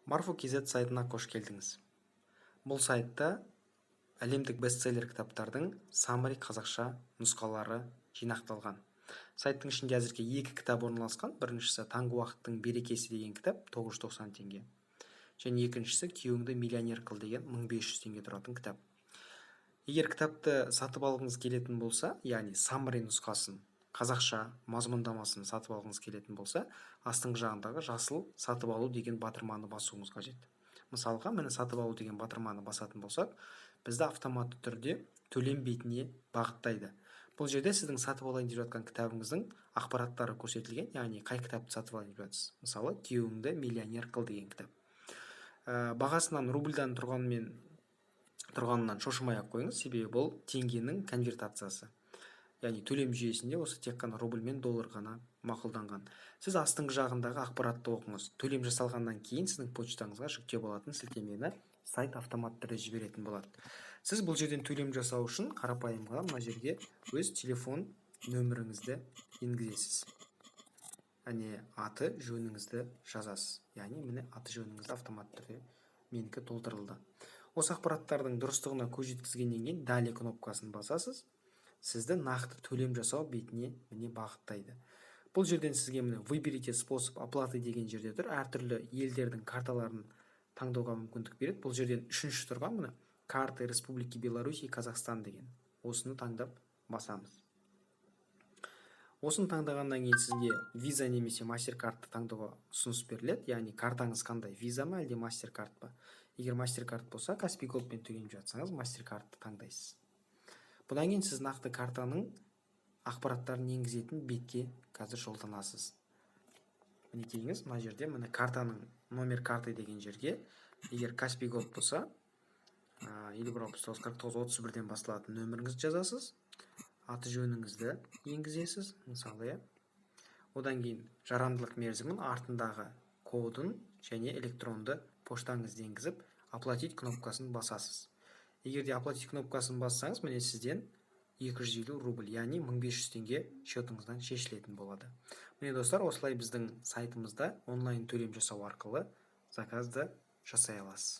Marfu kz сайтына қош келдіңіз! Бұл сайтта әлемдік бестселлер кітаптардың summary қазақша нұсқалары жинақталған. Сайттың ішінде әзірге екі кітап орналасқан. Біріншісі «Таңғы уақыттың берекесі» деген кітап, 990 теңге, және екіншісі «Күйеуіңді миллионер қыл» деген 1500 теңге тұратын кітап. Егер кітапты сатып алғыңыз келетін болса, яғни summary нұсқасын, қазақша мазмұндамасын сатып алғыңыз келетін болса, астыңғы жағындағы жасыл «Сатып алу» деген батырманы басуыңыз қажет. Мысалға, міне, «Сатып алу» деген батырманы басатын болсақ, бізді автоматты түрде төлем бетіне бағыттайды. Бұл жерде сіздің сатып алайын деп жатқан кітабыңыздың ақпараттары көрсетілген, яғни қай кітапты сатып алайын деп жатсыз. Мысалы, «Күйеуіңді миллионер қыл» деген кітап. Бағасынан рубльдан тұрғанынан шошымай ақ қойыңыз, себебі бұл теңгенің конвертациясы, яғни төлем жүйесінде осы тек қана рубль мен доллар ғана мақұлданған. Сіз астыңғы жағындағы ақпаратты оқыңыз. Төлем жасалғаннан кейін сіздің почтаңызға жүктеп алатын сілтемені сайт автоматты түрде жіберетін болады. Сіз бұл жерден төлем жасау үшін қарапайым ғана мына жерге өз телефон нөміріңізді енгізесіз және аты жөніңізді жазасыз. Яғни, міне, аты жөніңізді автоматты түрде менікі толтырылды. Осы ақпараттардың дұрыстығына көз жеткізгеннен кейін «Далее» кнопкасын басасыз. Сізді нақты төлем жасау бетіне, міне, бағыттайды. Бұл жерден сізге, міне, «Выберите способ оплаты» деген жерде тұр, әртүрлі елдердің карталарын таңдауға мүмкіндік береді. Бұл жерден үшінші тұрған, міне, «Карты Республики Беларусь и Казахстан» деген, осыны таңдап басамыз. Осыны таңдағаннан кейін сізге Виза немесе Мастеркардты таңдауға ұсыныс беріледі, яғни картаңыз қандай, Виза ма, әлде Мастеркард па? Егер Мастеркард болса, Каспи Голдпен төлейін жатсаңыз, Мастеркардты таңдайсыз. Бұдан кейін сіз нақты картаның ақпараттарын енгізетін бетке қазір жолданасыз. Мінекейіңіз, мына жерде, міне, картаның «Номер карты» деген жерге, егер Каспи Голд болса, 51 69 49 31-ден басталатын нөміріңізді жазасыз, аты жөніңізді енгізесіз, мысалы, иә. Одан кейін жарамдылық мерзімін, артындағы кодын және электронды поштаңызды енгізіп, «Оплатить» кнопкасын басасыз. Егер де «Оплатить» кнопкасын бассаңыз, міне, сізден 250 рубль, яғни 1500 теңге счетыңыздан шешілетін болады. Міне, достар, осылай біздің сайтымызда онлайн төлем жасау арқылы заказды жасай аласыз.